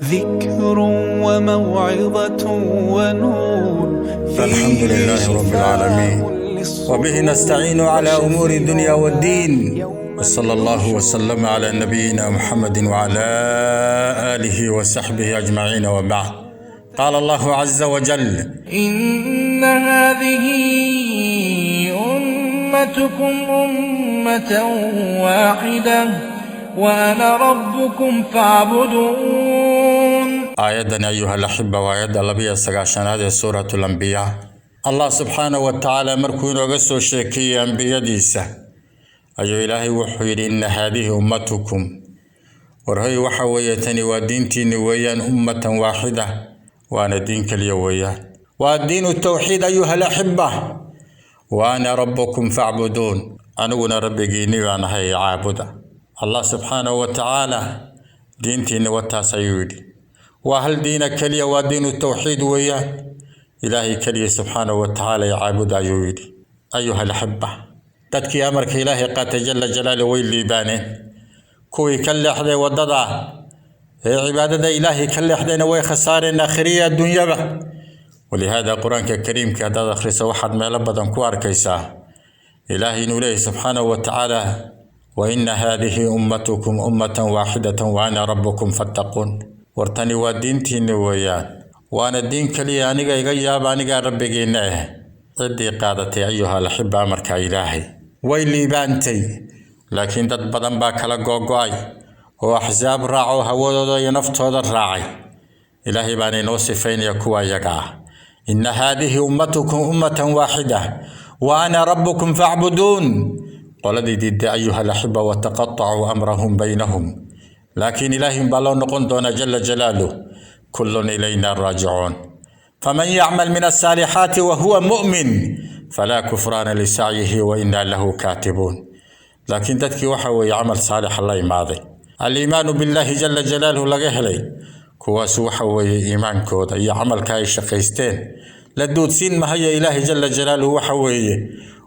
ذكر وموعظة ونور. الحمد لله رب العالمين، وبه نستعين على أمور الدنيا والدين، وصلى الله وسلم على نبينا محمد وعلى آله وصحبه أجمعين، وبعد. قال الله عز وجل: إن هذه أمتكم أمة واحدة وأنا ربكم فاعبدون. Aayaddan, ayuha alaxiba, waa aayadda 92aad ee Suurat Alambiyaa. Allah subxaanahu wa tacaala markuu inooga soo sheekeeyey ambiyadiisa ayuu Ilaahay wuxuu yidhi: "Inna haadihi ummatukum", war hoy, waxa weeye tani waa diintiinni weeyaan, ummatan waaxida, waana diin keliya weeyaan, waa diinu tawxiid, ayuha alaxiba. "Wa ana rabbukum facbuduun", aniguna rabbigiinni baan ahay, caabuda. Allah subxaanahu wa tacaala diintiinni wataas ayuu yidhi. Waa hal diina keliya, waa diinu tawxiid weeyaan. Ilaahay keliya subxaanahu wa tacaala caabuda ayuu yidhi. Ayuha alaxiba, dadkii amarka Ilaahay qaatay jala jalaalu way liibaaneen. Kuwii ka leexday waddada ee cibaadada Ilaahay ka leexdayna way khasaareen aakhiriya adduunyaba. Walihaada Qur-aanka Kariimka haddaad akhriso, waxaad meelo badan ku arkaysaa Ilaahay inuu leeyahy subxaanahu wa tacaala: "Wa ina haadihi ummatukum ummatan waaxidatan wa ana rabbukum fattaquun". War tani waa diintiinni weeyaan, waana diin keliya, aniga iga yaaba, anigaa rabbigiinna ah. Ciddii qaadatay, ayuha alaxiba, amarka Ilaahay way liibaantay, laakiin dad badan baa kala googo'ay oo axsaab raaco, hawadooda iyo naftooda raacay. Ilaahay baana inoo sifaynaya kuwa iyaga ah: "Ina haadihi ummatukum ummatan waaxida wa ana rabbukum facbuduun". Qoladii diiday, ayuha alaxiba, wataqatacuu amrahum baynahum, laakiin Ilaahay baa loo noqon doonaa jala jalaaluh. Kullun ilayna raajicuun. Faman yacmal min asaalixaati wahuwa mu'min falaa kufraana lisacyihi wa inaa lahu kaatibuun. Laakiin dadkii waxa weeye camal saalixa la imaaday, aliimaanu billaahi jala jalaaluhu laga helay, kuwaas waxa weeye iimaankooda iyo camalka ay shaqaysteen la duudsiin mahayo. Ilaahay jala jalaaluhu waxa weeye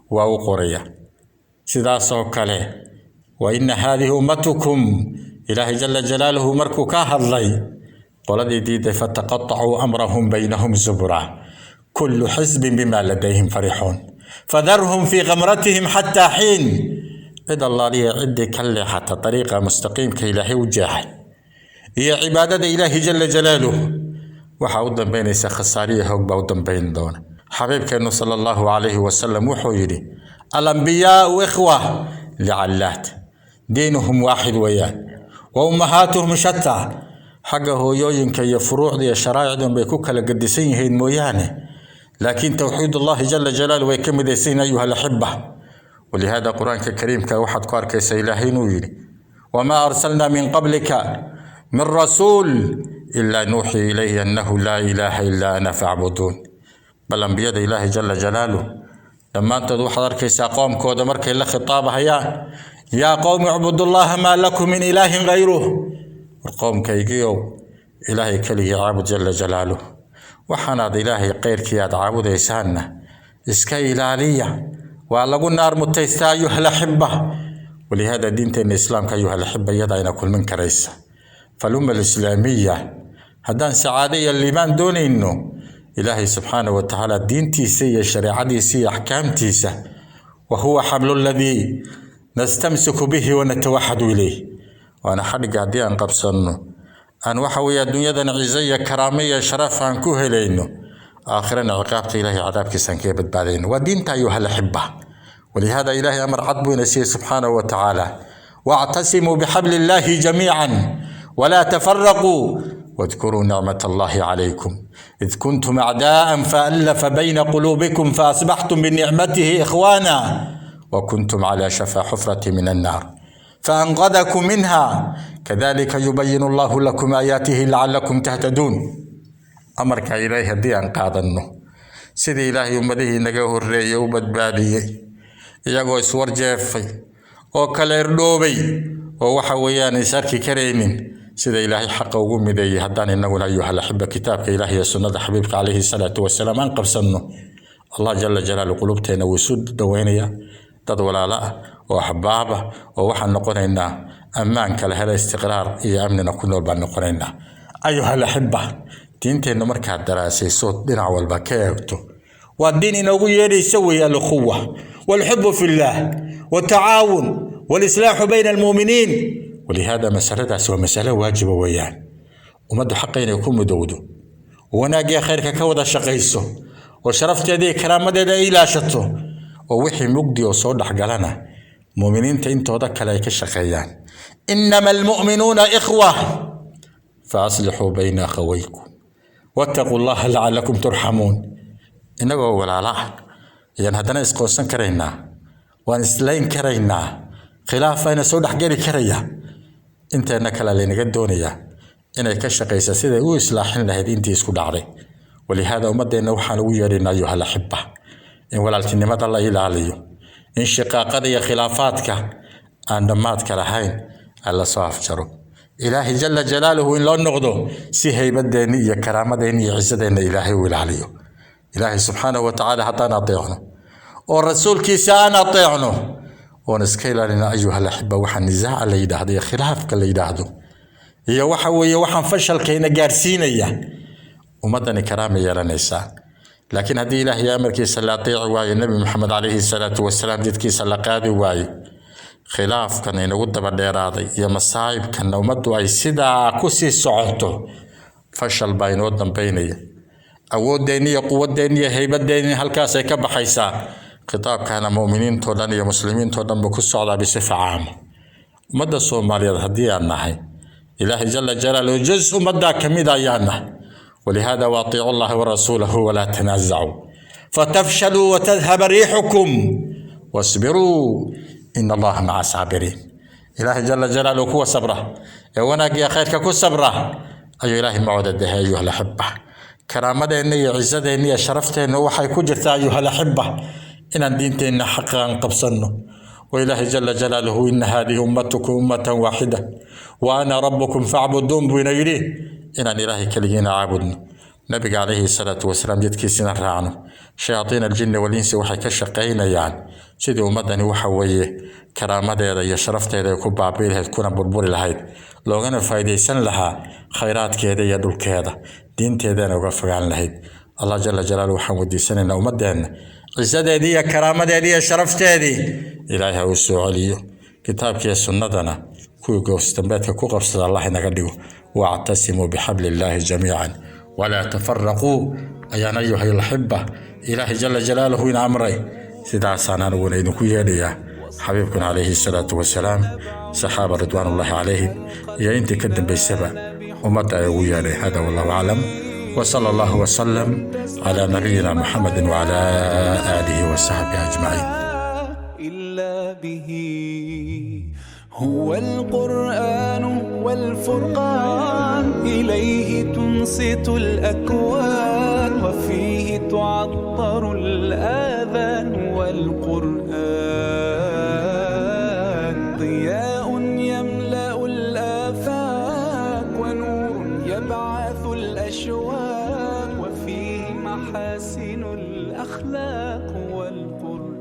waa u qoraya. Sidaasoo kale "wa ina haadihi ummatukum", Ilaahay jala jalaaluhu markuu ka hadlay qoladii diiday, fataqatacuu amrahum baynahum zubura, kullu xisbin bima ladayhim farixuun, fadarhum fii kamratihim xataa xiin. Cid allaaliya ciddii ka leexata dariiqa mustaqiimka Ilaahay u jeexay iyo cibaadada Ilaahi jala jalaaluh, waxaa u dambaynaysa khasaariya, hoog baa u dambayn doona. Xabiibkeennu sala Allahu calayhi wasalam wuxuu yidhi: "Alambiyaau ikhwa licallaat, diinuhum waaxid weeyaan, wa ummahaatuhum shataa". Xagga hooyooyinka iyo furuucda iyo sharaa'icdan bay ku kala gedisan yihiin mooyaane, laakiin towxiid Allahi jala jalaalu way ka midaysan yihiin, ayuha alaxiba. Walihaada Qur-aanka Kariimka waxaad ku arkaysaa Ilaahay inuu yidhi: "Wamaa arsalnaa min qablika min rasuul ilaa nuuxii ilayhi annahu laa ilaaha ilaa ana facbuduun". Bal ambiyada Ilaahay jala jalaaluh dhammaantood waxaad arkaysaa qoomkooda markay la khitaabahayaan: "Yaa qowmi icbudullaha maa lakum min ilaahin gayruh". War qoomkaygiiow, Ilaahay keligii caabud jala jalaaluh, waxaanaad Ilaahay keyrkii aad caabudaysaanna iska ilaaliya, waa lagu naar mutaystaa, ayuha alaxiba. Walihaada diinteenna Islaamka, ayuha alaxiba, iyada ayna kulmin karaysa. Falumma alislaamiya, haddaan sacaado iyo liibaan doonayno, Ilaahay subxaanahu wa tacaala diintiisa iyo shareecadiisa iyo axkaamtiisa, wa huwa xablu aladii nastamsiku bihi wanatawaxadu ilayh, waana xadhigga haddii aan qabsanno aan waxa weeye adduunyadan cizo iyo karaamo iyo sharaf aan ku helayno, aakhirana ciqaabta Ilahay cadaabkiisa aan kaga badbaadayno. Waa diinta, ayuha alaxiba. Walihaada Ilaahay amar cad buu ina siiyey subxaanahu wa tacaala: "Wactasimuu bixabli illaahi jamiican walaa tafaraquu, واذكروا نعمة الله عليكم إذ كنتم أعداء فألف بين قلوبكم فأصبحتم بنعمته إخوانا، وكنتم على شفا حفرة من النار فأنقذكم منها، كذلك يبين الله لكم آياته لعلكم تهتدون". Amarka Ilaahay haddii aan qaadanno, sidii Ilaahay ummadihii naga horreeyey u badbaadiyey iyagoo iswarjeefay oo kala irdhoobay oo waxa weeyaan is arki karaynin, sida Ilaahay xaqa ugu mideeyey, haddaan inaguna, ayuha alaxiba, kitaabka Ilaah iyo sunnada xabiibka calayhi salaatu wasalaam aan qabsanno, Allah jala jalaalu qulubteenna wuu isu daweynayaa. Dad walaalo ah oo axbaab ah oo waxaan noqonaynaa ammaan kala hela, istiqraar iyo amnina ku nool baan noqonaynaa. Ayuha alaxiba, diinteennu markaad daraasayso dhinac walba ka eegto, waa diin inoogu yeedhaysa weeye alukhuwa walxubu fi llah watacaawun walislaaxu bayna almuuminiin. Walihaada masaladaasi waa masalo waajiba weeyaan, ummaddu xaqa inay ku mudowdo, wanaaggiyo khayrka ka wada shaqayso, oo sharafteeda iyo karaamadeeda ay ilaashato, oo wixii mugdi oo soo dhexgalana muuminiinta intooda kale ay ka shaqeeyaan. Inama almu'minuuna ikhwa faaslixuu bayna akhawaykum wattaquu llaha lacalakum turxamuun. Innagoo walaala ah ayaan haddana isqoonsan karaynaa, waan islayn karaynaa, khilaaf ayna soo dhexgeli karaya. Inteenna kale laynaga doonayaa inay ka shaqaysa siday u islaaxin lahayd intii isku dhacday. Walihaada ummadeenna waxaan ugu yeedhaynaa, ayuha alaxiba, in walaaltinimada la ilaaliyo, in shiqaaqada iyo khilaafaadka aan dhammaadka lahayn alla soo afjaro, Ilaahay jala jalaaluhu in loo noqdo si haybadeenni iyo karaamadeenni iyo cisadeenna Ilaahay u ilaaliyo. Ilaahay subxaanahu watacaala haddaan adeecno oo rasuulkiisa aan adeecno oon iska ilaalina, ayuha alaxiba, waxa nisaaca la yidhaahdo iyo khilaafka la yidhaahdo iyo waxa weeye waxaan fashalkayna gaarsiinaya, ummaddani karaama yeelanaysaa. Laakiin haddii Ilaahay amarkiisa la adeeci waayo, Nebi Maxamed calayhi salaatu wasalaam jidkiisa la qaadi waayo, khilaafkan inagu daba dheeraaday iyo masaa'ibkanna ummaddu ay sidaa ku sii socoto, fashal baa inoo dambaynaya. Awooddeenni iyo quwaddeenni iyo haybadeenni halkaasay ka baxaysaa. Khitaabkana mu'miniintoo dhan iyo muslimiintoo dhan buu ku socdaa bisifa caama. Ummadda Soomaaliyeed haddii aan nahay, Ilaahay jala jalaaluhu juz ummaddaa ka mid ayaan nahay. Walihaada waatiicu llaha warasuulahu walaa tanaasacuu fatafshaluu watadhaba riixukum wasbiruu ina allaha maca saabiriin. Ilaahay jala jalaaluhu kuwa sabra ee wanaaggiyo khayrka ku sabra ayuu Ilaahay macooda dahay. Ayuha alaxiba, karaamadeenna iyo cisadeenna iyo sharafteenna waxay ku jirtaa, ayuha alaxiba, inaan diinteenna xaqaan qabsanno. Oo Ilaahay jala jalaaluhu ina haadihi ummatukum ummatan waaxida wa ana rabbukum facbuduun buu ina yidhi, inaan Ilaahay keligiina caabudno, nabiga calayhi salaatu wasalaam jidkiisina raacno. Shayaaiin aljinni walinsi waxay ka shaqaynayaan sidii ummaddani waxa weeye karaamadeeda iyo sharafteeda ay ku baabi'i lahayd kuna burburi lahayd, loogana faa'iidaysan lahaa khayraadkeeda iyo dhulkeeda, diinteedana uga fogaan lahayd. Allah jala jalaaluhu waxaan weydiisanaynaa ummadeenna cisadeedii iyo karaamadeedii iyo sharafteedii Ilaahay ha uu soo celiyo, kitaabkiiyo sunnadana kuwii goosdambeedka ku qabsada Allah inaga dhigo. Wactasimuu bixabli illaahi jamiican walaa tafaraquu ayaan, ayuha alaxiba, Ilaahay jala jalaaluhu ina amray. Sidaasaan aniguna idinku yeedhayaa. Xabiibkuna calayhi salaatu wasalaam, saxaaba ridwaanullaahi calayhim iyo intii ka dambaysaba ummadda ay ugu yeedhay. Hada wallahu aclam, وصلى الله وسلم على نبينا محمد وعلى آله وصحبه أجمعين. إلا به هو القرآن والفرقان، إليه تنصت الأكوان، وفيه تعطر الآذان والقرآن. ضياء يملأ الآفاق، ونور يبعث الأشواق، وفيه محاسن الأخلاق والقرآن.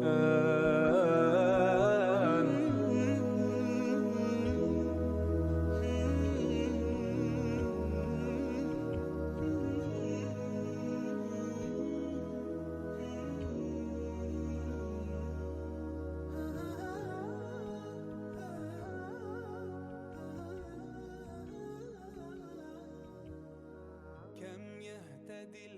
كم يهتدي